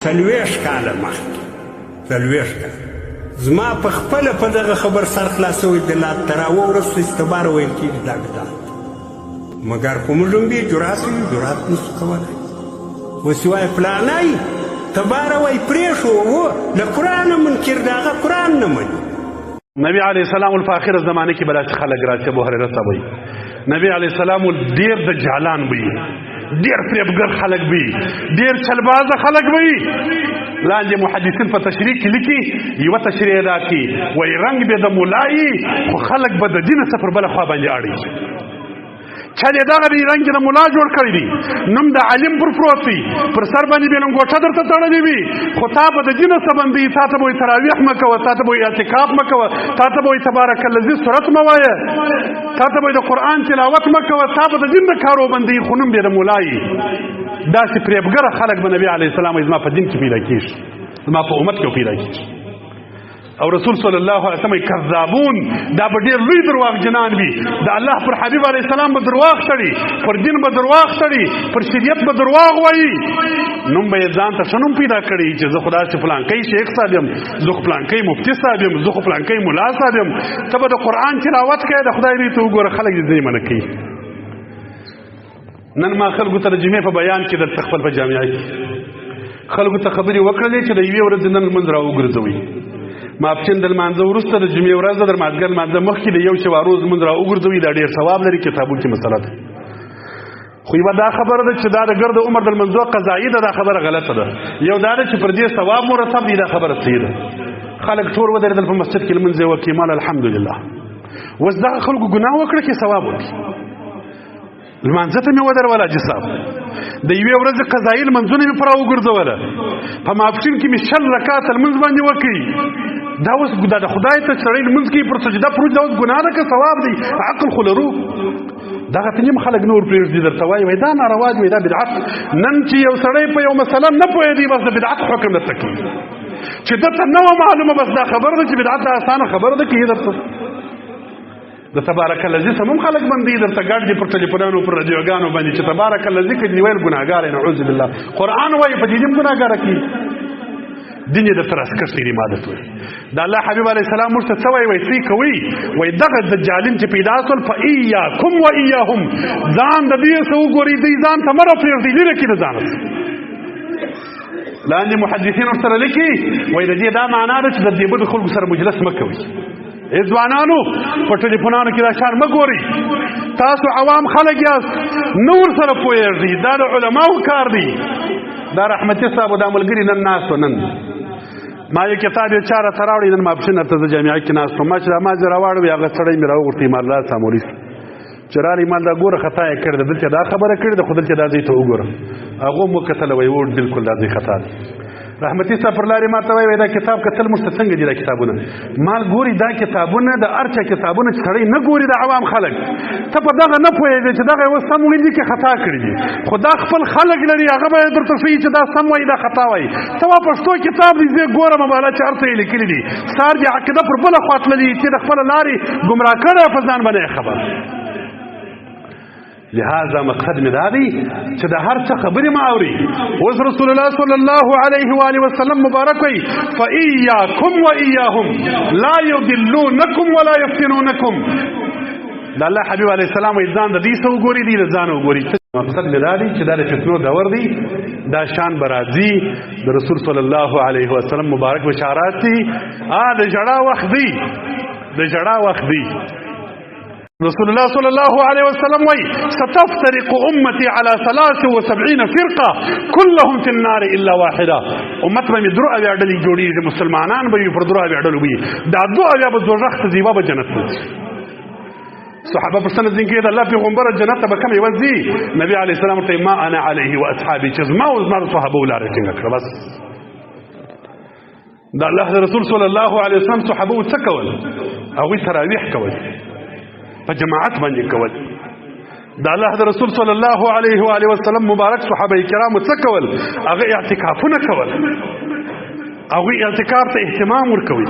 40 کاله مخکې، 40 کاله زما په خپله په دغه خبر سر خلاصوي، د لا تراوه وروسته استبار ویل کېږي دا بدعت، مګر خو موږ هم بې جرأت یو، جرأت نه شو کولی. اوس وایي فلانی تباره وایي پرېښوو، له قرآنه منکر دی، هغه قرآن نه مني. نبی علیه السلام په اخره زمانه کې بلا خلک راځي. ابو هريره صاحب وایي نبی علیه السلام ډیر دجالان وي، ډیر فریبګر خلک وي، ډیر چلباز خلک وي. لاندې محدثین په تشریح کې لیکي، یو تشریح دا کی وای رنگ به د مولای، خو خلک به د دین سفر بل خوا باندې اړي. چا دې دغه دی رنګ د مولا جوړ کړی دی، نوم د عالم پر پروت دی، پر سر باندې به لنګوټه درته تړلې وي، خو تا به د دین څخه بندي، تا ته به تراویح مه کوه، تا ته به اعتکاف مه کوه، تا ته به تبارک الذی سورت مه وایه، تا ته به د قرآن تلاوت مه کوه، تا به د دین د کارو بندي، خو نوم به د مولایي. داسې فریبګره خلک به نبی علیه السلام زما په دین کې پیدا کېږي، زما په امت کې پیدا کېږي. او رسول صلی الله علیه وسلم کذابون، دا به ډیر لوی درواغ جنان وي. د الله پر حبیب علیه السلام به درواغ تړي، پر دین به درواغ تړي، پر شریعت به درواغ وایي. نوم به یې ځان ته ښه نوم پیدا کړي چې زه خو داسې فلانکی شیخ صاحب یم، زه خو فلانکی مفتي صاحب یم، زه خو فلانکی ملا صاحب یم. ته به د قرآن تلاوت کوې، د خدای روی ته وګوره، خلک دې ځینې منع کوي. نن ما خلکو ته د جمعې په بیان کې دلته خپل په جامعه کې خلکو ته خبرې وکړلې چې د یوې ورځې نن لمونځ راوګرځوئ. ماپښین د لمانځه وروسته د جمعې ورځ ده، د مازدیګر لمانځه مخکې د یو شوارو لمونځ راوګرځوئ، دا ډېر ثواب لري، کتابو کې مسله ده. خو یوه دا خبره ده چې دا د ګرد عمر د لمانځو قضایي ده، دا خبره غلطه ده. یو دا ده چې پر دې ثواب مرتب دی، دا خبره صحیح ده. خلک ټول ودرېدل په مسجد کې لمونځ یې وکړي، مال الحمدلله. اوس دغه خلکو ګناه وکړه چې ثواب وکړي. لمانځه ته مې ودروله حاجي صاحب، د یوې ورځې قضایي لمونځونه مې پر راوګرځوله، په ماپښین کې مې 20 رکعته لمونځ باندې وکړي. دا اوس دا د خدای ته سړی لمونځ کوي پر سجده پروت، دا اوس ګناه ده که ثواب دی؟ عقل خو لرو. دغه ته نیم خلک نور پرېږدي، درته وایي وایي دا ناروا دی، وایي دا بدعت. نن چې یو سړی په یو مسله نه پوهېدی، بس د بدعت حکم درته کوي چې ده ته نه وه معلومه، بس دا خبره ده چې بدعت دا اسانه خبره ده که درته د تبارک الذی سمم خلک باندې درته ګډ دي پر ټلیفونانو پر رادیوګانو باندې چې تبارک الذی کې دی ویل ګناهګار نه، نعوذ بالله. قرآن وایي په دې دې ګناهګار کی دین یې درته راسکښتی دی ماده وایي. د الله حبیب علیه السلام موږ ته څه وایي؟ وایي څه کوي؟ وایي دغه دجالین چې پیدا سول، فایاکم و ایاهم، ځان د دې څه وګورئ، دی ځان ته مه راپرېږدئ، لرې کړئ د ځانه. لاندې محدثین ورسره لیکي وایي د دې دا معنا ده چې د دې بدو خلکو سره مجلس مه کوئ. ای ځوانانو په ټلیفونانو کې دا شان مه ګورئ، تاسو عوام خلک یاست، نه ورسره پوهېږئ، دا د علماو کار دی. دا رحمتي صاحب دا ملګري نن ناست وو، نن ما یو کتاب یو چا راته راوړی، نن ماپښین راته زه جامعه کې ناست وم، ما چې دا ما زه راواړوي هغه سړی مې راوغوښتی، ما الله سامولي چې راغی، مال دا ګوره خطا یې کړې ده، دلته دا خبره کړې ده، خو دلته دا ځای ته وګوره. هغه مو کتله وایي وو بالکل دا ځای خطا دی. رحمتي صاحب پر لارې ما ته وایي دا کتاب کتل موږ ته څنګه دي دا کتابونه؟ مال ګوري دا کتابونه د هر چا کتابونه چې سړی نه ګوري، د عوام خلک ته په دغه نه پوهېږي چې دغه اوس سم ویلي کې خطا کړي دي، خو دا خپل خلک لري، هغه به درته ښیي چې دا سم وایي دا خطا وایي. ته وا پښتو کتاب دی زه ګورم بالا چې هر څه یې لیکلي دي، سهار دې عقیده پر بله خوا تللې چې د خپله لارې ګمراه کړی په ځان باندې خبر. لہذا مقصد می دا دی چې د هر څه خبرې ما اوري. اوس رسول الله صلی الله علیه و آله وسلم مبارک وي فإياکم وإياهم لا يضلونکم ولا يفتنونکم. د الله حبیب علیه السلام وایي ځان د دې څه وګوري، دې ځان وګوري. مقصد می دا دی چې دا د فتنو دور دی، دا شان به راځي. د رسول صلی الله علیه وسلم مبارک بشارات دي. د ژړا وخت دی، د ژړا وخت دی. رسول الله صلی الله علیه وسلم وی ستفترق امتي على 73 فرقه كلهم في النار الا واحده. امت به درو اویا ډلې جوړیږي، مسلمانان به پر درو اویا ډلو وي، دا دو اویا به دوزخ ته ځي، به جنت ته ځي. صحابه پوښتنه ځین کې د الله پیغمبر جنت ته به کوم یو ځي؟ نبی علیه السلام ورته ما انا علیه واصحابي، چې زما او زما صحابه لاره ټینګه کړه. بس د الله رسول صلی الله علیه وسلم صحابه څه کول؟ هغوی تراویح کول، په جماعت باندې کول. د الله رسول صلی الله علیه و آله وسلم مبارک صحابه کرام څه کول؟ هغه اعتکافونه کول، هغوی اعتکاف ته اهتمام ورکوي.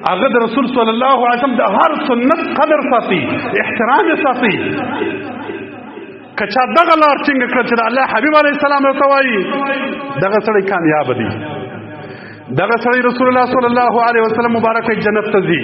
هغه د رسول صلی الله علیه وسلم د هر سنت قدر ساتي، احترام ساتي. که چا دغه لار ټینګه کړه چې د الله حبیب علیه السلام ورته وایي، دغه سړی کامیاب دی. دغه سړی رسول الله صلی الله علیه وسلم مبارک جنت ته ځي.